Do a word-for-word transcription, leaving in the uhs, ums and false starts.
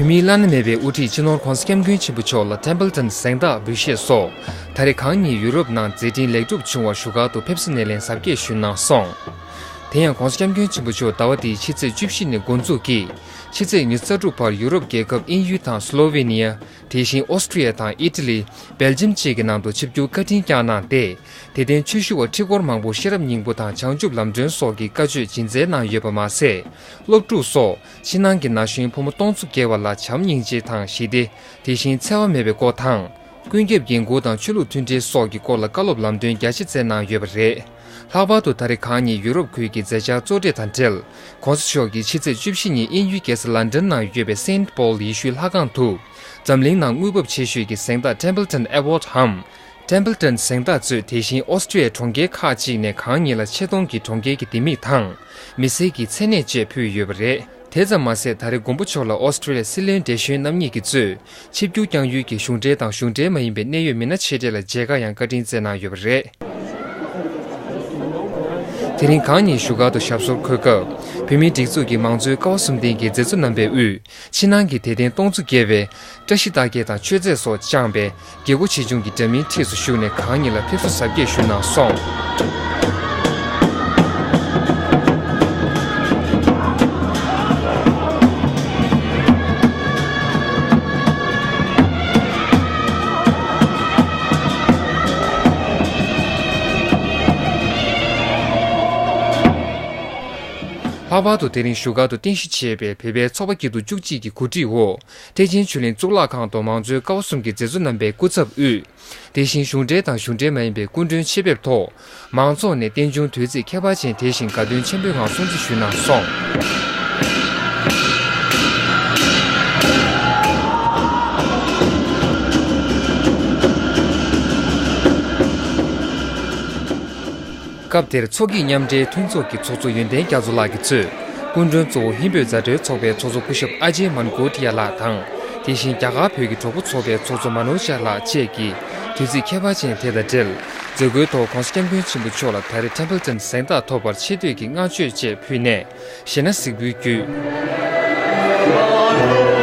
མིའི་བླ་ན་མེད་པའི་དབུ་ཁྲིད་སྤྱི་ནོར་༧གོང་ས་༧སྐྱབས་མགོན་ཆེན་པོ་མཆོག་ལ་ཊེམ་པལ་ཊོན་གཟེངས་རྟགས་འབུལ་བཞེས་སོགས་ད་རེས་གང་ཉིད་ཡུ་རོབ་ནང་མཛད་འཕྲིན་ལེགས་གྲུབ་བྱུང་བར་བཞུགས་སྒར་དུ་ཕེབས་བསུ་སྣེ་ལེན་གཟབ་རྒྱས་ཞུས་གནང་སོང་། དེ་ཡང་༧གོང་ས་༧སྐྱབས་མགོན་ཆེན་པོ་མཆོག་ཟླ་བ་འདིའི་ཕྱི་ཚེས་བཅུ་བཞི་ནས་འགོ་འཛུགས་ཀྱིས་ཕྱི་ཚེས་ཉི་ཤུ་རྩ་དྲུག་བར་ཡུ་རོབ་རྒྱལ་ཁབ་དབྱིན་ཡུལ་དང་སི་ལོ་ཝེ་ནི་ཡ། དེ་བཞིན་ཨོ་སི་ཀྲི་ཡ་དང་ཨི་ཊ་ལི། སྦེལ་ཇམ་བཅས་ཀྱི་ནང་དུ་ཆིབས་བསྒྱུར་བཀའ་དྲིན་བསྐྱངས་གནང་སྟེ། དད་ལྡན་ཆོས་ཞུ་བ་ཁྲི་སྐོར་མང་པོ་ཤེས་རབ་སྙིང་པོ་དང་བྱང་ཆུབ་ལམ་སྒྲོན་སོགས་ཀྱི་བཀའ་ཆོས་སྦྱིན་སྩལ་གནང་ཡོད་པ་མ་ཟད། སློབ་ཕྲུག་སོགས་ཕྱི་ནང་གི་ན་གཞོན་ཕོ་མོ་སྟོང་ཚོ་བརྒལ་བ་ལ་བྱམས་སྙིང་རྗེ་དང་ཞི་བདེ། དེ་བཞིན་འཚེ་བ་མེད་པའི་སྐོར་དང་། ཀུན་ཁྱབ་འགན་འཁུར་དང་ཆོས་ལུགས་མཐུན་འབྲེལ་སོགས་ཀྱི་སྐོར་ལ་བཀའ་སློབ་ལམ་སྟོན་རྒྱ་ཆེ་སྩལ་གནང་ཡོད་པ་རེད། ལྷག་པར་དུ་ད་རེས་གང་ཉིད་ཡུ་རོབ་ཁུལ་གྱི་མཛད་འཆར་གཙོ་གྲས་དང་འབྲེལ། ༸གོང་ས་མཆོག་གིས་ཕྱི་ཚེས་བཅུ་བཞི་ཉིན་དབྱིན་ཡུལ་རྒྱལ་ས་ལན་ཌན་ནང་ཡོད་པའི་སེན་ཊི་པོལ་ཡེ་ཤུའི་ལྷ་ཁང་དུ། འཛམ་གླིང་ནང་དངོས་འབབ་ཆེ་ཤོས་ཀྱི་གཟེངས་རྟགས་ཊེམ་པལ་ཊོན་ཨེ་ཝོཌ་འམ། ཊེམ་པལ་ཊོན་གཟེངས་རྟགས་གཙོས་དེ་བཞིན་ཨོ་སི་ཀྲི་ཡའི་གྲོང་ཁྱེར་ཁག་ཅིག་ནས་གང་ཉིད་ལ་ཆེ་མཐོང་གི་གྲོང་ཁྱེར་གྱི་ལྡེ་མིག་དང་། མི་སེར་གྱི་མཚན་གནས་བཅས་ཕུལ་ཡོད་པ་རེད། དེ་ཙམ་མ་ཟད་ད་རེས་མགོན་པོ་མཆོག་ལ་ཨོ་སི་ཀྲི་ཡ་སྲིད་བློན་བགྲེས་གཞོན་རྣམ་གཉིས་ཀྱིས་གཙོས་ཆིབས་བསྒྱུར་བསྐྱངས་ཡུལ་གྱི་གཞུང་འབྲེལ་དང་གཞུང་འབྲེལ་མ་ཡིན་པའི་གནད་ཡོད་མི་སྣ་ཆེ་གྲས་ལ་མཇལ་ཁ་ཡང་བཀའ་དྲིན་སྩལ་གནང་ཡོད་པ་རེད། དེ་རིང་གང་ཉིད་བཞུགས་སྒར་དུ་ཞབས་སོར་འཁོད་སྐབས། བོད་མིའི་སྒྲིག་འཛུགས་ཀྱི་མང་གཙོའི་ཀ་བ་གསུམ་ལྡན་གྱི་མཛད་གཙོ་རྣམ་པའི་དབུས། ཕྱི་ནང་གི་དད་ལྡན་སྟོང་ཚོ་བརྒལ་བས། བཀྲ་ཤིས་རྟགས་བརྒྱད་དང་མཆོད་རྫས་སོགས་བཅངས་པའི། རྒྱལ་སྒོ་ཆེ་ཆུང་གི་འདྲ་མིན་འཁྲིས་སུ་ཞུགས་ནས་གང་ཉིད་ལ་ཕེབས་བསུ་གཟབ་རྒྱས་ཞུས་གནང་སོང་། ལྷག་པར་དུ་དེ་རིང་བཞུགས་སྒར་དུ་རྟེན་གཞི་བྱས་པའི་བོད་པའི་ཚོགས་པ་སྐྱིད་སྡུག་བཅུ་གཅིག་གི་གོ་སྒྲིག་འོག་ཐེག་ཆེན་ཆོས་གླིང་གཙུག་ལག་ཁང་དུ་མང་གཙོའི་ཀ་བ་གསུམ་གྱི་མཛད་གཙོ་རྣམ་པའི་སྐུ་ཚབ་དབུས། དེ་བཞིན་གཞུང་འབྲེལ་དང་གཞུང་འབྲེལ་མ་ཡིན་པའི་སྐུ་མགྲོན་ཆེད་ཕེབས་ཐོག་མང་ཚོགས་ནས་རྟེན་འབྱུང་དུས་ཚིགས་ཁྱད་པར་ཅན་དེ་བཞིན་དགའ་སྟོན་ཆེན་པོའི་ངང་སྲུང་བརྩི་ཞུས་གནང་སོང་། སྐབས་དེར་མཚོ་སྐྱིད་མཉམ་འབྲེལ་མཐུན་ཚོགས་ཀྱི་ཚོགས་གཙོ་ཡོན་ཏན་རྒྱ་མཚོ་ལགས་ཀྱིས་གཙོས། སྐུ་མགྲོན་གཙོ་བོ་ཧིན་བོད་མཛའ་འབྲེལ་ཚོགས་པའི་ཚོགས་གཙོ་སྐུ་ཞབས་ཨ་ཇེ་མན་ཀོ་ཏི་ཡ་ལགས་དང་། དེ་བཞིན་རྒྱ་གར་བོད་ཀྱི་གྲོགས་པོ་ཚོགས་པའི་ཚོགས་གཙོ་མ་ནོ་ཇ་ལགས་བཅས་ཀྱིས་དུས་ཚིགས་ཁྱད་པར་ཅན་དེ་དང་འབྲེལ། མཛད་སྒོའི་ཐོག་༸གོང་ས་༸སྐྱབས་མགོན་ཆེན་པོ་མཆོག་ལ་ད་རེས་ཊེམ་པལ་ཊོན་གཟེངས་རྟགས་ཐོབ་པར་ཆེ་བསྟོད་ཀྱི་བསྔགས་བརྗོད་བཅས་ཕུལ་ནས་གཞས་སྣ་གཟིགས་འབུལ་བརྒྱུད།